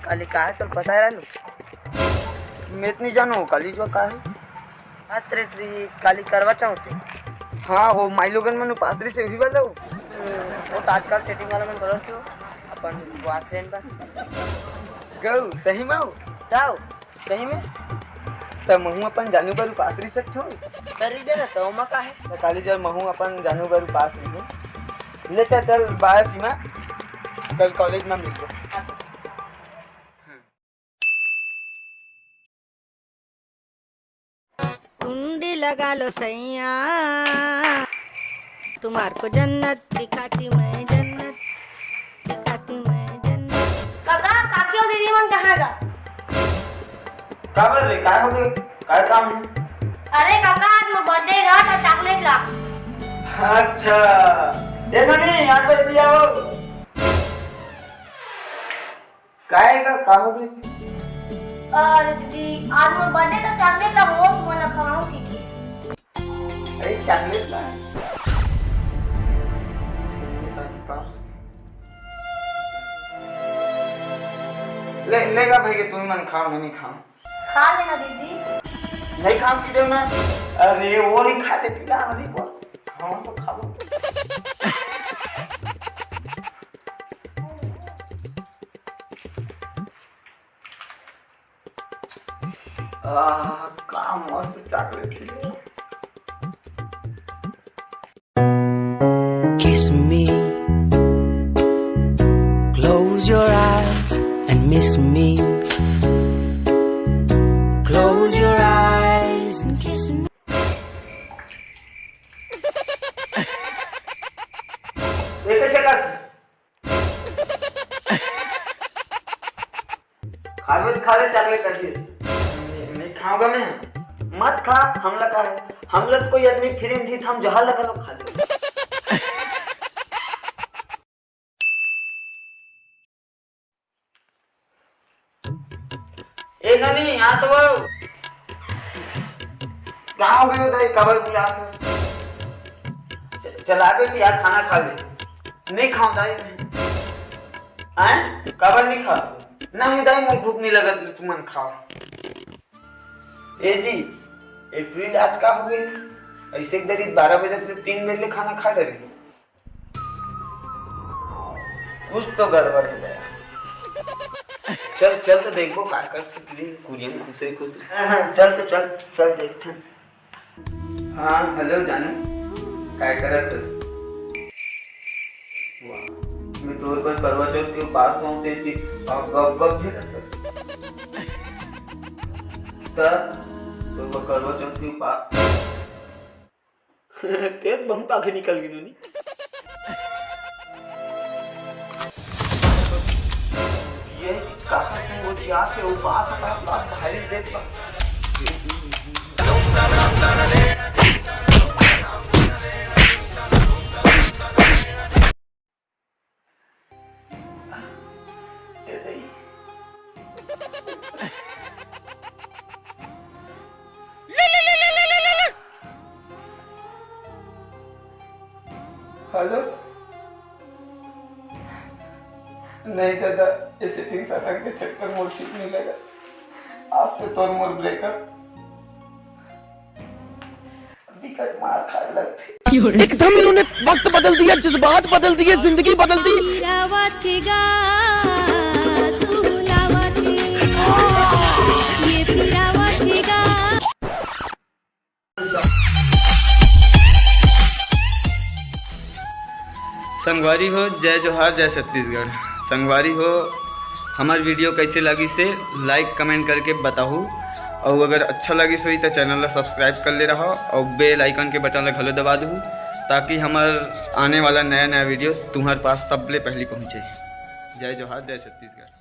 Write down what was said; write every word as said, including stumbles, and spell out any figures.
काली का हे, तोला पता हे रानू? मैं तो नहीं जानों, काली जो का हे। हाँ, तेरे ट्री काली करवा चौथ हे। हाँ, वो माई लोगन मन उपास रहिसे, उही वाला हो। हम्म, वो तो आजकल setting वाला मन गलत हो, अपन boyfriend बा। गऊ, सही में हो? ताऊ, सही में? त महूँ अपन जानू बर उपास रहि सकत हों। त रहि जा ना, त ओमा का हे? त काली जब महूँ अपन जानू बर उपास रहिहूँ। ले त चल, bye सीमा, कल college में मिलबो। कुंडी लगा लो सैया, तुम्हार को जन्नत दिखाती मैं, जन्नत दिखाती मैं, जन्नत। काका, काकी अउ दीदी मन कहाँ गा? काबर रे, काय हो गे? काय काम हे? अरे काका, आज मोर birthday गा, त chocolate ला। अच्छा, देखो नहीं, यहाँ पर दिया हो। काय का, का हो गे? अरे दीदी, आज मोर birthday, त chocolate ला हो, तुमन ला खवाऊँ कहिके। अरे, chocolate ला। ले, ले गा भाई, तुमन खाव, मैं नहीं खाव। खा लेना दीदी। नहीं खाव कि देव ना। अरे, वो नहीं खाते, पिला नहीं बोल। हाँ, तो खा लो। आह, का मस्त chocolate हे। Kiss me. Close your eyes and miss me. Close your eyes and kiss me. ये कैसे करती? खाबे त खा ले chocolate कर दिए। नहीं, नहीं खाऊंगा मैं। मत खा, हमला का हे? हमला तो कोई आदमी free में दी, हम जहर लगा लो खा ले। ए नोनी, यहाँ तो आओ। का हो गे दाई, काबर बुलात हस? च-, चला बेटी, आ खाना खा ले। नहीं खाओ दाई। आय? काबर नहीं खाओ? नहीं दाई, मोर भूख नहीं लगत, तुमन खाओ। ए जी, ए टुरी आज का हो गे? ऐसे एक दरी बारह बजे ले तीन बजे ले खाना खा डरे। कुछ तो गड़बड़ हे दया। चल, चल तो देखबो का करथे, कुरियन खुश हे, खुश हे। हाँ, हाँ, चल तो चल, चल देखथन। हाँ, hello जानू, काय करत हस? वाह, मैं तोर बर करवा चौथ के उपास हों, ते, ते, अब गप गप झेलत हस। त, तोर बर करवा चौथ के उपास। तें तो बहुत आगे निकल गे नोनी। ये काका संग गोठियाथे, उपास का बात भारी देत बा। Hello। नहीं दादा, ये setting सटंग के चक्कर मोर ठीक नहीं लगा। आज से तोर मोर breakup। बिकट मार खाए लगथे। एकदम इन्होंने वक्त बदल दिया, जज्बात बदल दिए, जिंदगी बदल दी। पीरा वाथे गा, सुला वाथे, ये पीरा वाथे गा। संगवारी हो, जय जोहार, जय छत्तीसगढ़। संगवारी हो, हमर video कैसे लगिस हे, like comment करके बताहू, अउ अगर अच्छा लगिस होही त channel ला subscribe कर ले रहो अउ bell icon के button ला घलो दबा दहू, ताकि हमर आने वाला नया नया video तुम्हर पास सबले पहली पहुँचे। जय जोहार, जय छत्तीसगढ़।